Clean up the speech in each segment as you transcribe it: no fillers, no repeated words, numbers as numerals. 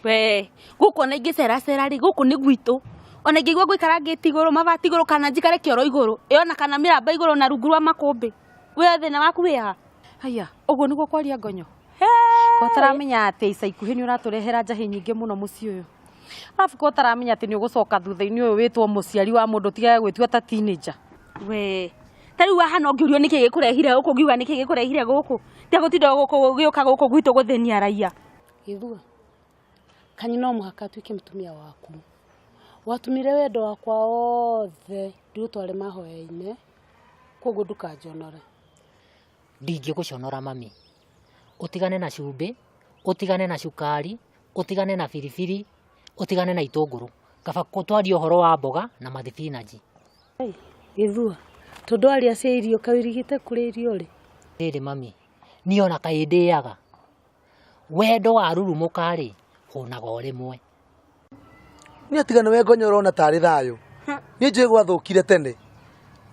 We gũkũ ona ingĩceracera rĩ, gũkũ nĩ gwitũ. Ona ingĩigua ngũikara ngĩti igũrũ, mabati igũrũ, kana njikare kĩoro igũrũ, ĩ ona kana mĩramba igũrũ na rungu rwa makũmbĩ. We thĩna waku wĩ ha? Haiya, ũguo nĩguo kwaria ngonyo? Ko ũtaramenya atĩ ica ikuhĩ nĩ ũratũrehera njahĩ nyingĩ mũno mũciĩ ũyũ. Arabu ko ũtaramenya atĩ nĩ ũgũcoka thutha-inĩ ũyũ wĩtwo mũciari wa mũndũ ũtigage gwĩtua ta teenager. We ta rĩu haha no ngĩũrio nĩkĩ gĩkũrehire gũkũ, ngiuga nĩkĩ gĩkũrehire gũkũ, tiga gũtinda gũkũ gĩũka gũkũ gwitũ gũthĩnia raia. Gĩthua, Kanyi no mũhaka atuĩke mũtumia waku. Watũmire wendo wakwa wothe ndiũtware mahoya-inĩ, koguo ndũkanjonore. Ndingĩgũconora mami. Ũtigane na cumbĩ, ũtigane na cukari, ũtigane na biribiri, ũtigane na itũngũrũ. Kaba twarie ũhoro wa mboga na mathibinanji. Gĩthua, tondũ warĩa cia irio kaĩ ũrigĩte kũrĩa irio rĩ? Rĩrĩ mami, niĩ ona kaĩ ndĩaga. Wendo warurumũka rĩ, hũnaga o rĩmwe. Niĩ tiga nĩwe ngonyo ũrona tarĩ thayũ. Niĩ njũĩ gwathũkire tene.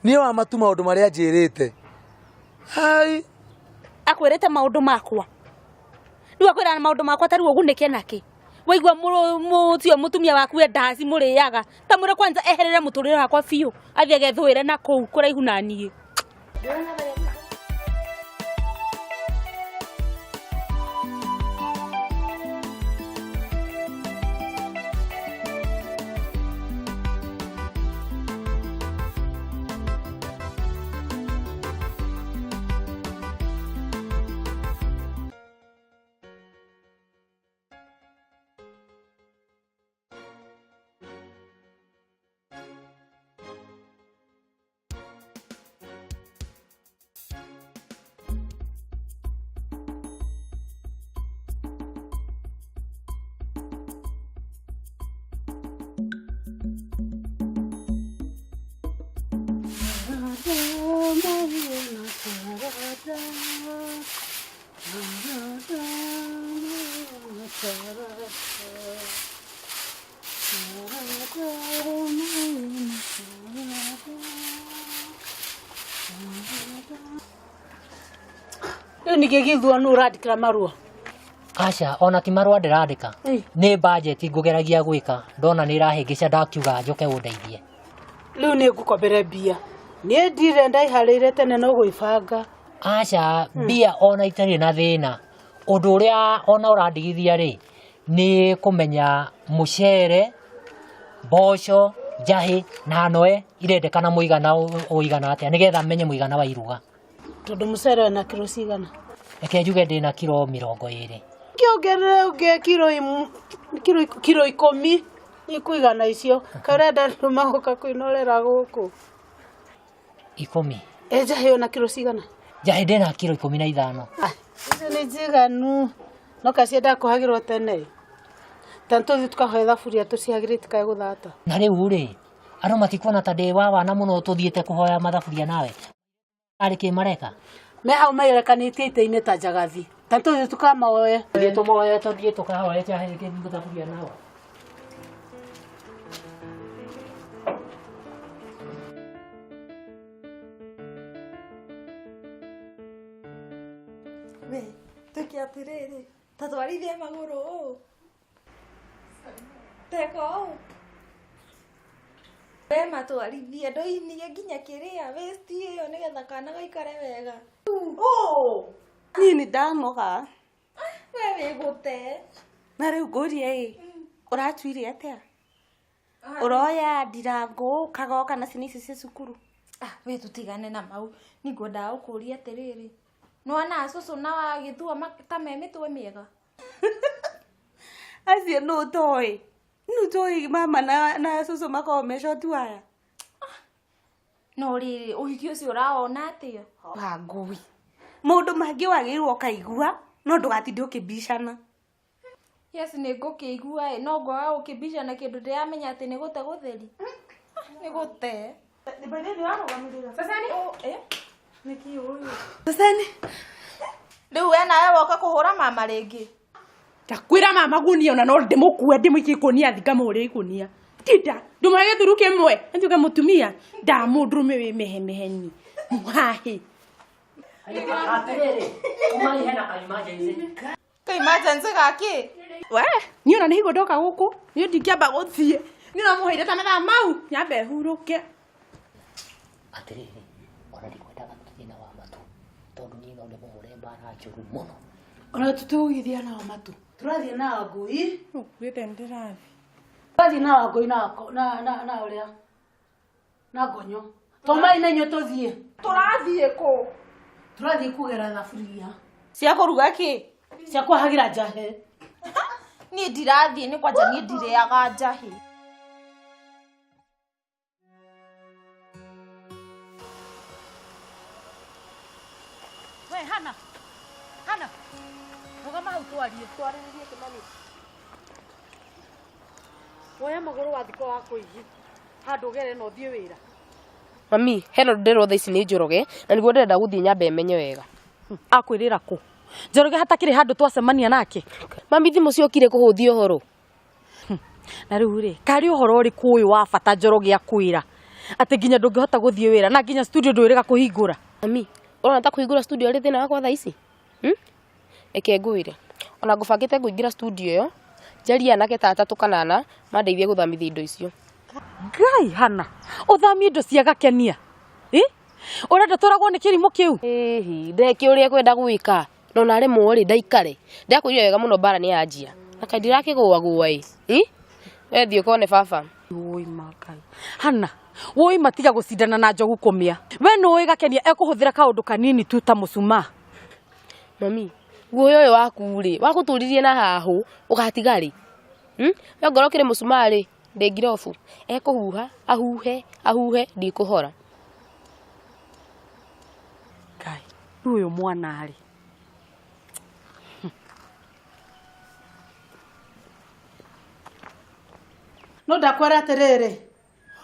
Niĩ wa matu maũndũ marĩa anjĩrĩte. Hai. Akwĩrĩte maũndũ makwa. Rĩu akwĩra maũndũ makwa ta rĩu ũgunĩke nakĩ? Waigua mũcio mũtumia waku e ndaci mũrĩaga. Ta mwĩre kwanza eherere mũtũrĩre wakwa biũ. Athiĩ agethũĩre na kũu kũraihu na niĩ. Rĩu nĩkĩ gĩthua nũ ũrandĩkĩra marũa? Aca, ona ti marũa ndĩrandĩka. Nĩ bajeti ngũgeragia gwĩka, ndona nĩ ĩrahĩngĩca ndakiuga njũke ũndeithie. Rĩu nĩ ngũkombere mbia. Niĩ ndirĩ ndaiharĩire tene no gwĩbanga. Aca, mbia ona itarĩ na thĩna. Ũndũ ũrĩa ona ũrandigithia rĩ, nĩ kũmenya mũcere, mboco, njahĩ na noe irendekana mũigana ũigana atĩa nĩgetha menye mũigana wa iruga. Tondũ mũcere wĩna kiro cigana? Reke njuge ndĩna kiro mĩrongo ĩrĩ. Kĩongerere ũngĩ kiro 10 ikuigana icio. Kaĩ ũrenda andũ magoka kwĩnorera gũkũ? 10. Ĩ njahĩ wĩna kiro cigana? Njahĩ ndĩna kiro 15. Icio nĩ njiganu. No kaĩ ciendaga kũhagĩrwo tene? Ta nĩtũthiĩ tũkahoe thaburia tũcihagĩre itikae gũthata. Na rĩu rĩ, andũ matikuona ta ndĩ wa wana mũno tũthiĩte kũhoya mathaburia nawe? Arĩ kĩ mareka? Me hau mairekanĩtie itĩ-inĩ ta njagathi. Ta tũthiĩ tũkamaoe. Tũthiĩ tũmoe, tũthiĩ tũkahoe njahĩ thaburia nao. We, twĩke atĩrĩrĩ, ta twarithie magũrũ ũũ. Teka ũũ. We matwarithie, ndũinie nginya kĩrĩa, waist ĩyo nĩgetha kana gaikare wega. Ũũ. Niĩ nĩ ndanoga. We wĩ gũte. Na rĩu ngũrie ĩ, ũratuire atĩa? Ũroya ndirangũ kagoka na ciana icio cia cukuru? We tũtigane na mau. Niĩ ngwendaga gũkũria atĩrĩrĩ, nĩwona cũcũ na wagĩthua ta me mĩtwe mĩega? Acio nũ ũtoĩ? Nũ ũtoĩ mama na cũcũ makoragwo me short wire? No rĩrĩ, ũhiki ũcio ũrawona atĩa? Wangũi. Maũndũ mangĩ wagĩrĩirwo ũkaigua, no ndũgatinde ũkĩbicana. Yes, nĩ ngũkĩigua ĩ, no ngwaga gũkĩbicana kĩndũ ndĩramenya atĩ nĩ gũte gũtheri. Nĩ gũte. Sasa ni? Nĩ kĩ ũyũ? Sasa ni? Rĩu we nawe woka kũhũra mama rĩngĩ. Ndakwĩra mama gunia ona no ndĩmũkue ndĩmũikie ikũnia thingamũhũre ikũnia. Tinda, ndũmũhe gĩthuru kĩmwe, njuge mũtumia, ndamũndũrũme wĩ mehemeheni. Mũhahĩ. Atĩrĩrĩ, ũmai hena ka emergency. Ka emergency gakĩ? We, niĩ ona nĩ hingo ndoka gũkũ, niĩ ndingĩamba gũthiĩ. Niĩ no mũheire ta mathaa mau, nyambe hurũke. Atĩrĩrĩ, ona ndikwendaga tũthiĩ na Wamatu, tondũ niĩ no ndĩmũhũre mbara njũru mũno. Ona tũtũgũgĩthiĩ na Wamatu. Tũrathiĩ na Wangũi. Ũkuĩte nĩndĩrathiĩ. Tũrathiĩ na Wangũi na na na ũrĩa na Ngonyo. Tũmai na inyuĩ tũthiĩ. Tũrathiĩ kũ? Tũrathiĩ kũgera thaburia. Cia kũruga kĩ? Cia kũhagĩra njahĩ. Niĩ ndirathiĩ nĩ kwanja niĩ ndirĩaga njahĩ. We Hana. Hana. Rũgama hau twarie. Twarĩrĩrie Kĩmani. Woya magũrũ wathiĩ kwa Wakũigi. Handũ ũgere na ũthiĩ wĩra. Mami, hena ũndũ ndĩrwo thaa ici nĩ Njoroge na nĩguo ndĩrenda gũthiĩ nyambe menye wega. Akwĩrĩra kũ? Njoroge hatakĩrĩ handũ twacemania nake. Mami, thimũ ciokire kũhũthia ũhoro. Na rĩu rĩ, karĩ ũhoro ũrĩkũ ũyũ wa bata Njoroge akwĩra? Atĩ nginya ndũngĩhota gũthiĩ wĩra na nginya studio ndwĩrĩga kũhingũra. Mami, ũrona ta kũhingũra studio arĩ thĩna wakwa thaa ici? Reke ngwĩre. Ona ngũbangĩte ngũingĩra studio ĩyo, njarie anake ta atatũ kana ana mandeithie gũthamithia indo icio. Ngai Hana, ũthamie indo cia Gakenia. Ũrenda tũragwo nĩ kĩrimũ kĩu? Ĩhi, ndeke ũrĩa ekwenda gwĩka. No na aremwo rĩ, ndaikare. Ndakwĩrire wega mũno mbara nĩ yanjia. Na kaĩ ndirakĩgũagũa ĩ. We thiĩ ũkone baba. Woi makai. Hana, woi matiga gũcindana na njogu kũmĩa. We nĩũĩ Gakenia ekũhũthĩra kaũndũ kanini tu ta mũcumaa. Mami, guoya ũyũ waku rĩ, wakũtũririe na hahũ, ũgatiga rĩ? We ongorwo ũkĩrĩ mũcumaa rĩ, ndĩ ngirobu. Ekũhuha, ahuhe, ahuhe, ndikũhora. Ngai, rĩu ũyũ mwana rĩ. No ndakwĩra atĩrĩrĩ,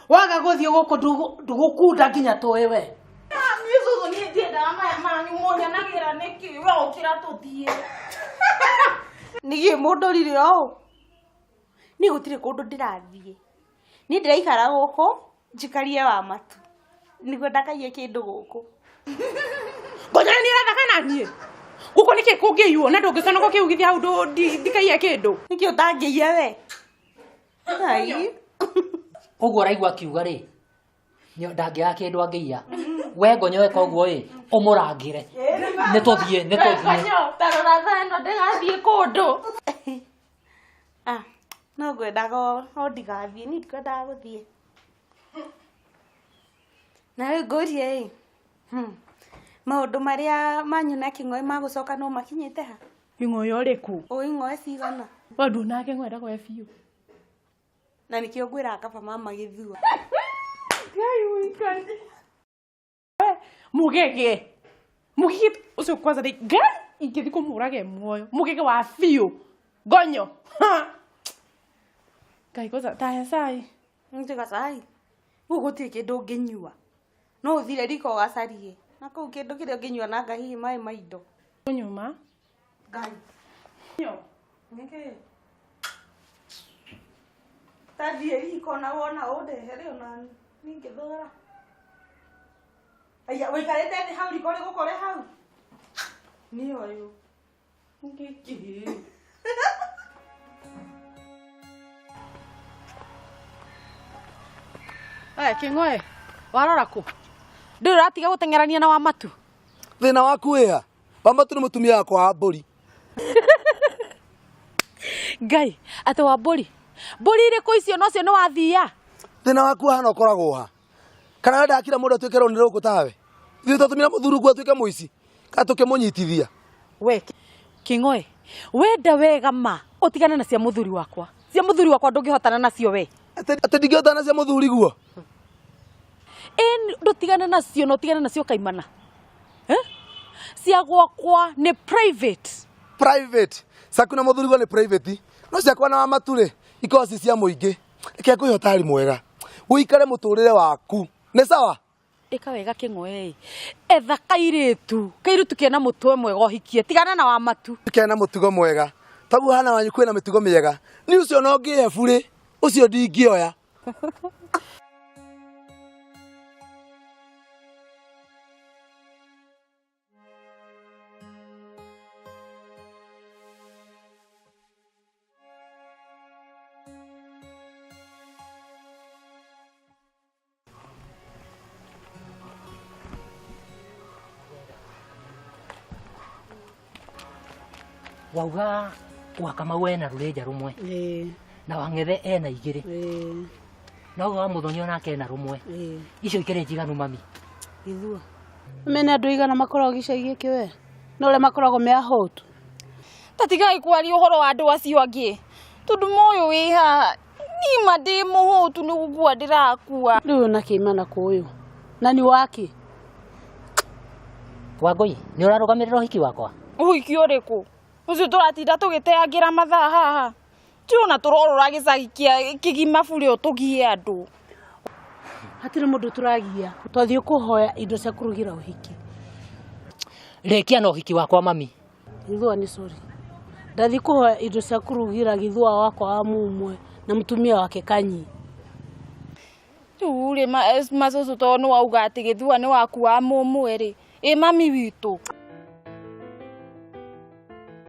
waga gũthiĩ gũkũ ndũgũkunda nginya tũĩ we. Niĩ cũcũ niĩ ndiendaga maya manyu mũnyanagĩra nĩkĩ? We ũkĩra tũthiĩ. Nĩkĩ mũndorire ũũ? Niĩ gũtirĩ kũndũ ndĩrathiĩ. Niĩ ndĩraikara gũkũ njikarie Wamatu nĩguo ndakaiye kĩndũ gũkũ. Ngoja nĩ ũrathaka na niĩ? Gũkũ nĩkĩ kũngĩiywo na ndũngĩconoka ũkĩugithia hau ndikaiye kĩndũ? Nĩkĩ ũtangĩiya we? Ngai. Ũguo ũraigua akiuga rĩ, ndangĩaga kĩndũ angĩiya. We Ngonyo eka ũguo ĩ, ũmũrangĩre. Nĩ tũthiĩ, nĩ tũthiĩ. Ngonyo, ta rora thaa ĩno ndĩrathiĩ kũndũ. Ah, no ngwendaga o ndigathiĩ, niĩ ndikwendaga gũthiĩ. Na rĩu ngũrie ĩ, maũndũ marĩa manyu na Kĩng'oe magũcoka no makinyĩte ha? Kĩng'oe ũrĩkũ? Ũĩ ng'oe cigana? We nduonaga Kĩng'oe ndagwe biũ. Na nĩkĩo ngwĩraga kaba mama gĩthua. Ngai ũikare. Mũgege. Mũgege ũcio kwanza nĩ Ngai ingĩthiĩ kũmũrage muoyo. Mũgege wa biũ. Ngonyo. Ngai kwanza tahe cai. Njĩga cai. Gũkũ gũtirĩ kĩndũ ũngĩnyua. No ũthire riko ũgacarie. Na kũu kĩndũ kĩrĩa ũngĩnyua nanga hihi maĩ ma indo. Nyuma. Ngai. Nyo. Nĩkĩ? Tathiĩ riko na wona ũndehere ona ningĩthora. Aya, ũikarĩte thĩ hau riko rĩgũkore hau. Nĩ ũyũ. Ngĩkĩ. We Kĩng'oe, warora kũ? Ndũrĩ ũratiga gũteng'erania na Wamatu? Thĩna waku wĩha? Wamatu nĩ mũtumia wakwa wa mbũri. Ngai, atĩ wa mbũri? Mbũri irĩkũ icio nocio nĩ wathia? Thĩna waku hana ũkoragwo ha? Kana wendaga kila mũndũ atuĩke rũni rũkũ tawe? Ithuĩ twatũmire mũthuri guo atuĩke mũici, kana tũkĩmũnyitithia? We Kĩng'oe, wenda wega ma ũtigane na cia mũthuri wakwa. Cia mũthuri wakwa ndũngĩhotana nacio we. Atĩ ndingĩhotana na cia mũthuri guo? Ĩ ndũtigane nacio na ũtigane nacio kaimana. Cia gwakwa nĩ private. Private. Ciaku na mũthuri guo nĩ private. No ciakwa na Wamatu rĩ, ikoragwo ci cia mũingĩ. Reke ngũhe ũtaari mwega. Ũikare mũtũrĩre waku. Nĩ sawa? Ĩka wega Kĩng'oe. Etha kairĩtu. Kairĩtu kena mũtwe mwega ũhikie. Tigana na Wamatu. Kena mũtugo mwega. Taguo hana wanyu kwĩna mĩtugo mĩega. Niĩ ũcio no ngĩhe burĩ, ũcio ndingĩoya. Wauga wa Kamau ena rũrĩnja rũmwe. Ĩĩ. Na Wang'ethe ena igĩrĩ. Ĩĩ. Na ũguo wa Mũthoni onake ena rũmwe. Ĩĩ. Icio ikĩrĩ njiganu mami. Githua. Mene andũ igana makoragwo gĩcagi gĩkĩ we? Na ũrĩa makoragwo me ahũtu. Ta tigai kwaria ũhoro wa andũ acio angĩ tondũ moyũ wĩ haha nima ndĩ mũhũtu nĩ gũkua ndĩrakua. Rĩu na kĩma na kũyũ. Na nĩ waki? Wangũi, nĩ ũrarũgamĩrĩra ũhiki wakwa? Ũhiki ũrĩkũ? Ũcio tũratinda tũgĩteangĩra mathaa haha. Tiona tũrorora gĩcagi kĩa kĩgima burĩ ũtũgie andũ. Hatirĩ mũndũ tũragia. Twathiĩ kũhoya indo cia kũrugĩra ũhiki. Rĩkia na ũhiki wakwa mami. Githua nĩ sorry. Ndathiĩ kũhoya indo cia kũrugĩra githua wakwa wa mumwe na mũtumia wake Kanyi. Rĩu rĩ macũcũ tondũ nĩ wauga atĩ gĩthua nĩ waku wa mũmwe rĩ, ĩ mami witũ.